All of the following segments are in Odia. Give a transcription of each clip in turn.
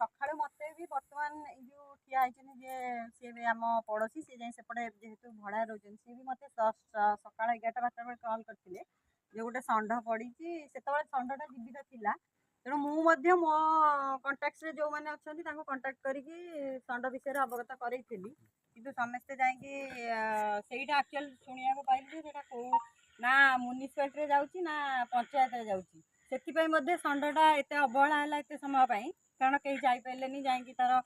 ସକାଳୁ ମୋତେ ବି ବର୍ତ୍ତମାନ ଏଇ ଯୋଉ ଠିଆ ହେଇଛନ୍ତି ଯେ, ସିଏ ବି ଆମ ପଡ଼ୋଶୀ, ସିଏ ଯାଇ ସେପଟେ ଯେହେତୁ ଭଡ଼ା ରହୁଛନ୍ତି, ସିଏ ବି ମୋତେ ସକାଳ 11ଟା 12ଟା ବେଳେ କଲ୍ କରିଥିଲେ ଯେ ଗୋଟେ ଷଣ୍ଢ ପଡ଼ିଛି। ସେତେବେଳେ ଷଣ୍ଢଟା ଜୀବିତ ଥିଲା। ତେଣୁ ମୁଁ ମଧ୍ୟ ମୋ କଣ୍ଟାକ୍ଟରେ ଯେଉଁମାନେ ଅଛନ୍ତି ତାଙ୍କୁ କଣ୍ଟାକ୍ଟ କରିକି ଷଣ୍ଢ ବିଷୟରେ ଅବଗତ କରେଇଥିଲି। କିନ୍ତୁ ସମସ୍ତେ ଯାଇକି ସେଇଟା ଆକ୍ଚୁଆଲି ଶୁଣିବାକୁ ପାଇଲି ଯେ ସେଇଟା କେଉଁ ନା ମ୍ୟୁନିସିପାଲିଟିରେ ଯାଉଛି ନା ପଞ୍ଚାୟତରେ ଯାଉଛି। ସେଥିପାଇଁ ମଧ୍ୟ ଷଣ୍ଢଟା ଏତେ ଅବହେଳା ହେଲା ଏତେ ସମୟ ପାଇଁ, କାରଣ କେହି ଯାଇପାରିଲେନି ଯାଇକି ତାର।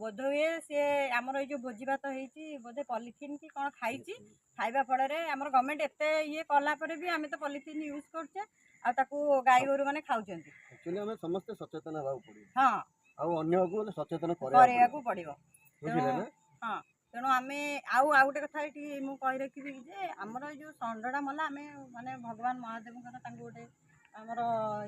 ବୋଧହୁଏ ସିଏ ଆମର ଏଇ ଯେଉଁ ଭୋଜି ଭାତ ହେଇଛି, ବୋଧେ ପଲିଥିନ୍ କି କ'ଣ ଖାଇଛି। ଖାଇବା ଫଳରେ ଆମର ଗଭର୍ଣ୍ଣମେଣ୍ଟ ଏତେ ଇଏ କଲା ପରେ ବି ଆମେ ତ ପଲିଥିନ୍ ୟୁଜ୍ କରୁଛେ, ଆଉ ତାକୁ ଗାଈ ଗୋରୁ ମାନେ ଖାଉଛନ୍ତି। ଆକ୍ଚୁଆଲି ଆମେ ସମସ୍ତେ ସଚେତନ ହେବାକୁ ପଡ଼ିବ। ହଁ, ଆଉ ଅନ୍ୟକୁ ହେଲେ ସଚେତନ କରିବାକୁ ପଡ଼ିବ, ବୁଝିଲେ ନା? ହଁ। ତେଣୁ ଆମେ ଆଉ ଗୋଟେ କଥା ଏଠି ମୁଁ କହି ରଖିବି ଯେ ଆମର ଏଇ ଯେଉଁ ଷଣ୍ଢଟା ମଲା, ଆମେ ମାନେ ଭଗବାନ ମହାଦେବଙ୍କର ତାଙ୍କୁ ଗୋଟେ ଆମର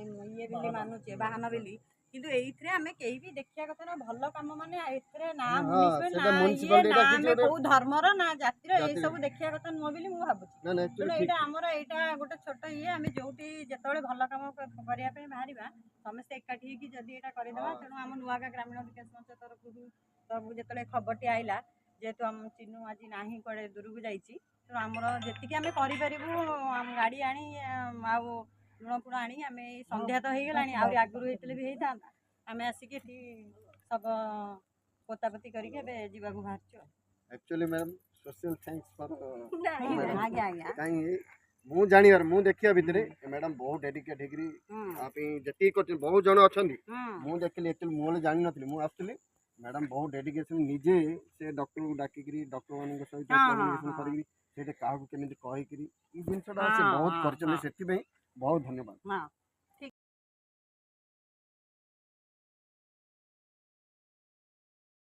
ଇଏ ବୋଲି ମାନୁଛେ, ବାହନ ବୋଲି। କିନ୍ତୁ ଏଇଥିରେ ଆମେ କେହି ବି ଦେଖିବା କଥା ନା ଭଲ କାମ ମାନେ ଏଥିରେ ନା ମ୍ୟୁନିସିପାଲ ନା ଇଏ ନା ଆମେ କୋଉ ଧର୍ମର ନା ଜାତିର, ଏଇସବୁ ଦେଖିବା କଥା ନୁହଁ ବୋଲି ମୁଁ ଭାବୁଛି। ତେଣୁ ଏଇଟା ଆମର ଏଇଟା ଗୋଟେ ଛୋଟ ଇଏ, ଆମେ ଯୋଉଠି ଯେତେବେଳେ ଭଲ କାମ କରିବା ପାଇଁ ବାହାରିବା, ସମସ୍ତେ ଏକାଠି ହେଇକି ଯଦି ଏଇଟା କରିଦେବା। ତେଣୁ ଆମ ନୂଆଗାଁ ଗ୍ରାମୀଣ ବିକାଶ ମଞ୍ଚ ତରଫରୁ ଯେତେବେଳେ ଖବରଟି ଆଇଲା, ଯେହେତୁ ଆମ ଚିନୁ ଆଜି ନାହିଁ, କୁଆଡ଼େ ଦୂରକୁ ଯାଇଛି, ତେଣୁ ଆମର ଯେତିକି ଆମେ କରିପାରିବୁ, ଆମ ଗାଡ଼ି ଆଣି ଆଉ ଲୁଣ ଫୁଣ ଆଣି ଆମେ, ସନ୍ଧ୍ୟା ତ ହେଇଗଲାଣି, ଆହୁରି ଆଗରୁ ହେଇଥିଲେ ବି ହେଇଥାନ୍ତା, ଆମେ ଆସିକି ଏଠି ସବ ପୋତାପୋତି କରିକି ଏବେ ଯିବାକୁ ବାହାରିଛୁ। Actually ma'am, special thanks for. ଆଜ୍ଞା ଆଜ୍ଞା। କାହିଁକି ମୁଁ ଜାଣିବାର, ମୁଁ ଦେଖିବା ଭିତରେ ମ୍ୟାଡ଼ାମ୍ ବହୁତ ଡେଡିକେଟ୍ ହେଇକିରି ଆ ପାଇଁ ଯେତିକି କରିଛନ୍ତି, ବହୁତ ଜଣ ଅଛନ୍ତି। ମୁଁ ଦେଖିଲି, ଆକ୍ଚୁଆଲି ମୁଁ ହେଲେ ଜାଣିନଥିଲି, ମୁଁ ଆସୁଥିଲି, ମ୍ୟାଡ଼ାମ୍ ବହୁତ ଡେଡିକେସନ୍, ନିଜେ ସେ ଡକ୍ଟରକୁ ଡାକିକିରି, ଡକ୍ଟରମାନଙ୍କ ସହିତ କମ୍ୟୁନିକେସନ୍ କରିକିରି, ସେଇଟା କାହାକୁ କେମିତି କହିକିରି ଏଇ ଜିନିଷଟା ସେ ବହୁତ କରିଛନ୍ତି। ସେଥିପାଇଁ ବହୁତ ଧନ୍ୟବାଦ।